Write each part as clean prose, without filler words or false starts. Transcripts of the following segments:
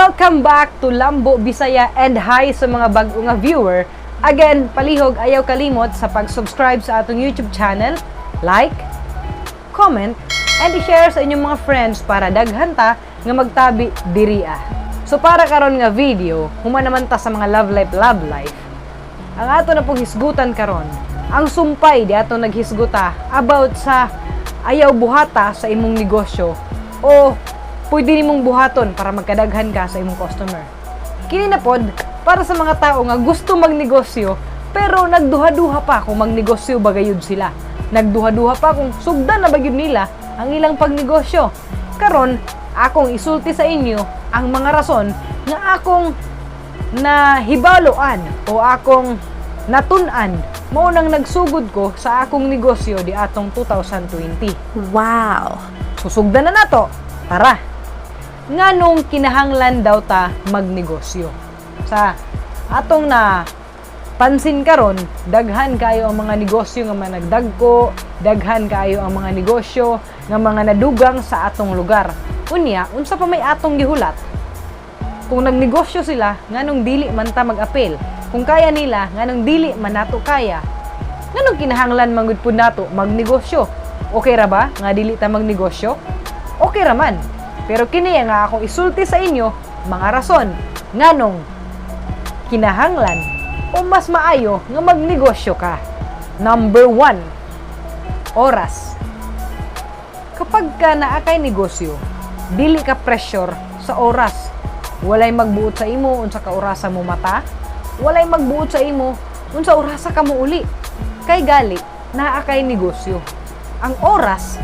Welcome back to Lambo Bisaya and hi sa mga bag-o nga viewer. Again, palihog ayaw kalimot sa pag-subscribe sa atong YouTube channel, like, comment, and i-share sa inyong mga friends para daghan ta nga magtabi diri'a. So para karon nga video, human naman ta sa mga love life, love life. Ang ato na pong hisgutan karon, ang sumpay di ato naghisguta about sa ayaw buhata sa imong negosyo o pwede nimong buhaton para magkadaghan ka sa imong customer. Kini na pod para sa mga tao nga gusto magnegosyo pero nagduha-duha pa kung magnegosyo ba gayud sila. Nagduha-duha pa kung sugdan na ba gyud nila ang ilang pagnegosyo. Karon, akong isulti sa inyo ang mga rason nga akong nahibaloan o akong natun-an mao nang nagsugod ko sa akong negosyo di atong 2020. Susugdan na nato. Tara. Nganong kinahanglan daw ta magnegosyo? Sa atong na pansin karon, daghan kayo ang mga negosyo nga mga nagdagko, daghan kayo ang mga negosyo nga mga nadugang sa atong lugar. Unya, unsa pa may atong gihulat? Kung nagnegosyo sila, nganong dili man ta mag-apil? Kung kaya nila, nganong dili man nato kaya? Nganong kinahanglan man gud pud nato magnegosyo? Okay ra ba nga dili ta magnegosyo? Okay ra man. Pero kini nga akong isulti sa inyo mga rason nganong kinahanglan o mas maayo nga magnegosyo ka. Number 1, oras. Kapag ka naa kay negosyo, dili ka pressure sa oras. Walay magbuot sa imo unsa ka orasa mo mata, walay magbuot sa imo unsa orasa ka mo uli. Kay gali, naa kay negosyo. Ang oras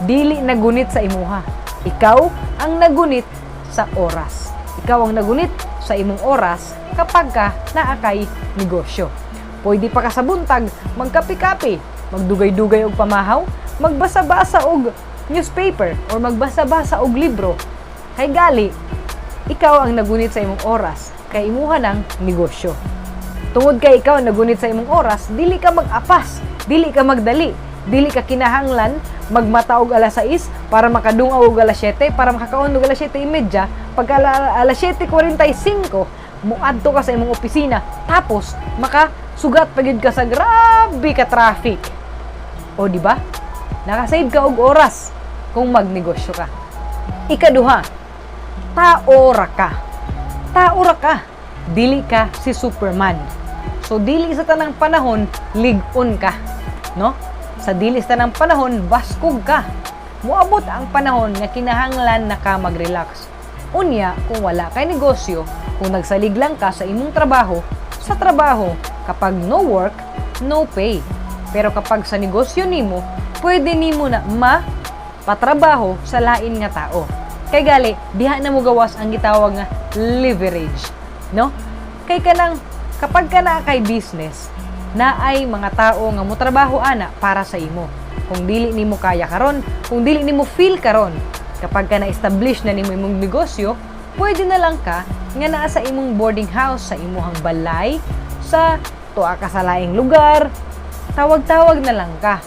dili nagunit sa imuha. Ikaw ang nagunit sa oras. Ikaw ang nagunit sa imong oras kapag ka naa kay negosyo. Pwede pa ka sa buntag, magkape-kape, magdugay-dugay og pamahaw, magbasa-basa og newspaper or magbasa-basa og libro. Kay gali, ikaw ang nagunit sa imong oras kay imuha ng negosyo. Tungod kay ikaw ang nagunit sa imong oras, dili ka mag-apas, dili ka magdali, dili ka kinahanglan magmata og alas 6 para makadungaw og alas 7, para makakaon og alas 7:30, pagka alas 7:45 muadto ka sa imong opisina, tapos makasugat pa gyud ka sa grabe ka traffic. O di ba? Nakasave ka og oras kung magnegosyo ka. Ikaduha, tao ra ka. Tao ra ka. Dili ka si Superman. So dili sa tanang panahon lig-on ka, no? Sa dili sa tanang panahon baskog ka. Moabot ang panahon nga kinahanglan na ka mag-relax. Unya, kung wala kay negosyo, kung nagsalig lang ka sa imong trabaho, sa trabaho, kapag no work, no pay. Pero kapag sa negosyo nimo, pwede nimo na ma patrabaho sa lain nga tao. Kay gali, diha na mo gawas ang gitawag nga leverage, no? Kay kanang kapag ka naa kay business, naay mga tao nga motrabaho ana para sa imo. Kung dili nimo kaya karon, kung dili nimo feel karon, kapag ka na-establish na nimo imong negosyo, pwede na lang ka nga naa sa imong boarding house, sa imuhang balay, sa tuwa ka sa laing lugar, tawag-tawag na lang ka.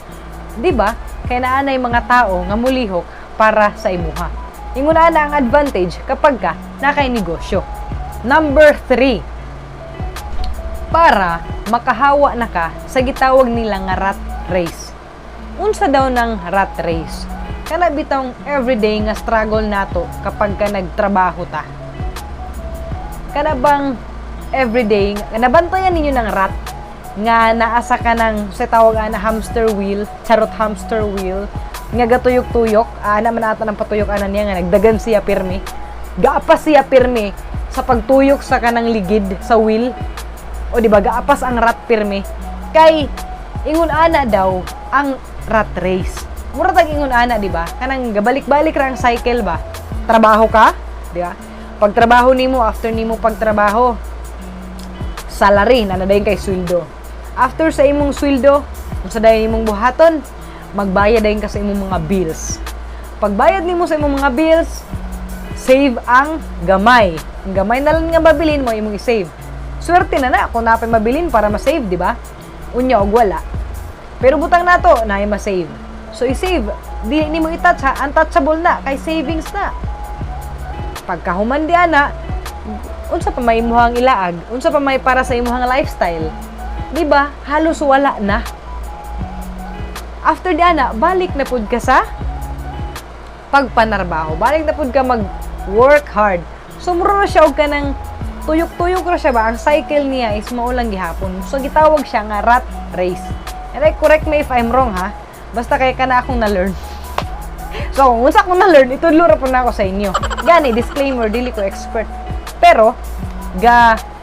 'Di ba? Kay naa nay mga tao nga mulihok para sa imuha. Ingon ana ang advantage kapag ka naa kay negosyo. Number 3, para makahawa na ka sa gitawag nila nga rat race. Unsa daw ng rat race? Kana bitawng everyday nga struggle nato kapag ka nagtrabaho ta. Kana bang everyday nabantayan ninyo ng rat nga naa sa kanang sa tawag ana hamster wheel, charot, hamster wheel nga gatuyok-tuyok, ana man ata ng patuyok ana niya nga nagdagan siya pirmi. Gaapas siya pirmi sa pagtuyok sa kanang ligid sa wheel. O di ba gaapas ang rat pirmi? Kay ingon ana daw ang rat race. Mura tag ingon ana, di ba? Kanang gabalik-balik ra ang cycle ba? Trabaho ka, di ba? Pagtrabaho nimo, after nimo pagtrabaho, salary na na dayon kay sweldo. After sa imong sweldo, unsa dayon imong buhaton? Magbayad dayon ka sa imong mga bills. Pagbayad nimo sa imong mga bills, save ang gamay. Ang gamay na lang nga mabilin mo imong i-save. Swerte na na kung napay mabilin para ma-save, di ba? Unya og wala. Pero butang nato na ma-save. So i-save, di nimo i-touch ha, untouchable na kay savings na. Pagkahuman di ana, Unsa pa may imuhang ilaag? Unsa pa may para sa imuhang lifestyle? Di ba? Halos wala na. After di ana, balik na pud ka sa pagpanarbaho. Balik na pud ka mag work hard. So mura ra siya og kanang tuyok-tuyok ra siya ba? Ang cycle niya is mao lang gihapon. So gitawag siya nga rat race. And I correct me if I'm wrong ha. Basta kay kana akong na-learn. So, kung unsa akong na-learn, itudlo ra pud nako sa inyo. Gani, disclaimer, dili ko expert. Pero,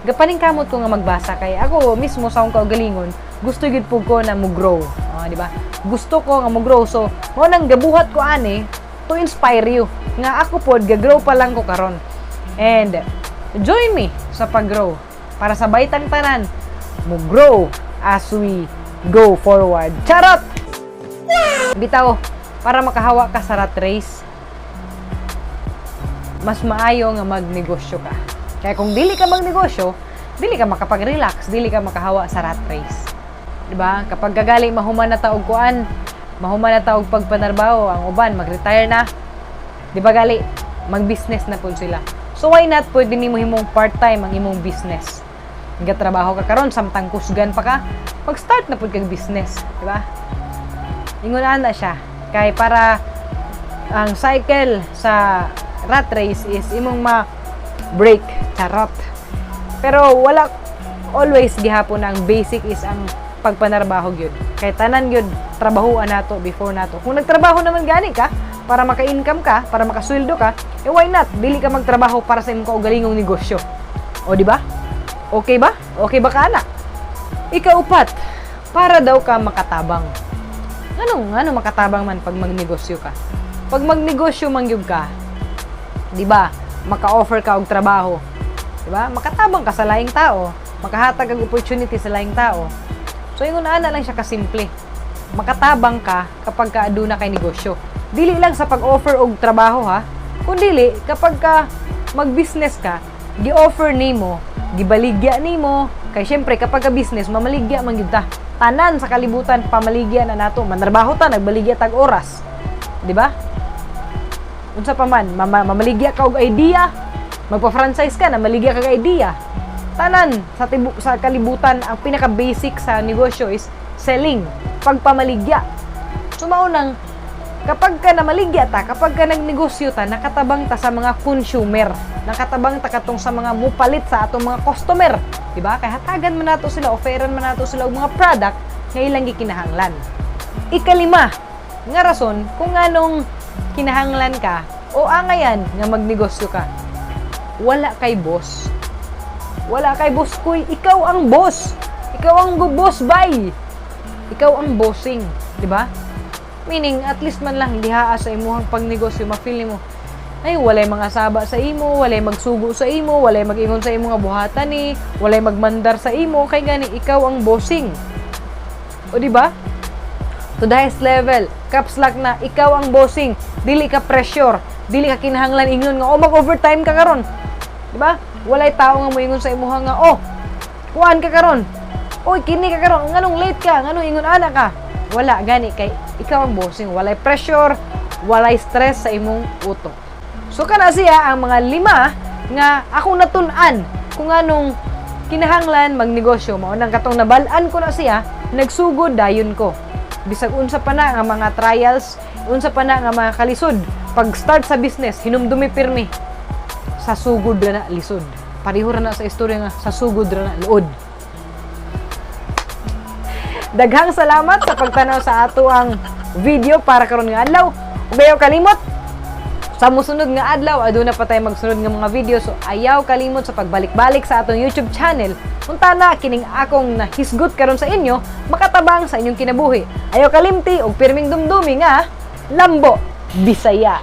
gapaningkamot ko nga magbasa kay ako mismo sa akong kaugalingon, gusto gyud pud ko na mo-grow. Oh, di ba? Gusto ko nga mo-grow. So, mao nang gabuhat ko ani to inspire you nga ako pod ga-grow pa lang ko karon. And join me sa pag-grow para sa tang tanan mo grow as we go forward. Charot! Bitaw, para makahawa ka sa rat race, mas maayo nga magnegosyo ka. Kaya kung dili ka magnegosyo, dili ka makapag-relax, dili ka makahawa sa rat race. Di ba? Kapag gagali mahuman na ta og kuan, mahuman na ta og pagpanarbaho, ang uban mag-retire na. Di ba gali? Mag-business na pud sila. So why not pwede nimo himong part-time ang imong business? Gatrabaho ka karon samtang kusgan pa ka, mag-start na pud kag business, di ba? Ingon ana siya kay para ang cycle sa rat race is imong ma break. Charot. Pero wala always gihapon ang basic is ang pagpanarbaho gyud. Kay tanan gyud trabahoan nato before nato. Kung nagtrabaho naman gani ka para maka-income ka, para makasweldo ka, eh why not? Dili ka magtrabaho para sa imong kaugalingong negosyo. O di ba? Okay ba? Okay ba ka ana? Ikaupat, para daw ka makatabang. Anong ano makatabang man pag magnegosyo ka? Pag magnegosyo man gyud ka, di ba? Maka-offer ka og trabaho. Di ba? Makatabang ka sa laing tao, makahatag og opportunity sa laing tao. So ingon ana lang siya kasimple. Makatabang ka kapag ka aduna kay negosyo. Dili lang sa pag-offer og trabaho ha, kundili kapag ka mag-business ka, gi-offer nimo, gibaligya nimo, kay syempre kapag ka business mamaligya man gyud ta. Tanan sa kalibutan pamaligya na nato, mantrabaho ta nagbaligya tag oras. Di ba? Unsa pa man, mamaligya ka og idea, magpa-franchise ka na maligya ka og idea. Tanan sa kalibutan ang pinaka basic sa negosyo is selling, pagpamaligya. So mao nang kapag ka namaligya ta, kapag ka nagnegosyo ta, nakatabang ta sa mga consumer, nakatabang ta katong sa mga mupalit sa atong mga customer, di ba? Kay hatagan man nato sila, offeran man nato sila og mga product nga ilang gikinahanglan. Ikalima nga rason kung nganong kinahanglan ka o angayan nga magnegosyo ka. Wala kay boss. Wala kay boss kuy, ikaw ang boss. Ikaw ang boss bay. Ikaw ang bossing, di ba? Meaning, at least man lang dihaa sa imuhang pagnegosyo, ma-feel nimo, ay, walay mga saba sa imo, walay magsugo sa imo, walay mag-ingon sa imo nga buhatan ni, walay magmandar sa imo, kay gani ikaw ang bossing. O di ba? To the highest level, caps lock na, ikaw ang bossing, dili ka pressure, dili ka kinahanglan ingon nga, oh, mag-overtime ka karon. Di ba? Walay tao nga moingon sa imuha nga, oh, kuan ka karon. Oy, kini ka karon, nganong late ka, nganong ingon ana ka. Wala gani kay ikaw ang bossing, walay pressure, walay stress sa imong utok. So kana siya ang mga lima nga akong natun-an kung anong kinahanglan magnegosyo. Mao nang katong nabal-an ko na siya, nagsugod dayon ko. Bisag unsa pa na nga mga trials, unsa pa na nga mga kalisod. Pag start sa business, hinumdumi pirmi. Sa sugod ra na lisod. Pareho ra na sa istorya nga sa sugod ra na luod. Daghang salamat sa pagtanaw sa ato ang video para karon nga adlaw. Ug ayaw kalimot sa musunod nga adlaw, aduna pa tayo magsunod nga mga video, so ayaw kalimot sa pagbalik-balik sa atong YouTube channel. Unta na kining akong nahisgot karon sa inyo makatabang sa inyong kinabuhi. Ayaw kalimti og pirming dumdumi nga Lambo Bisaya.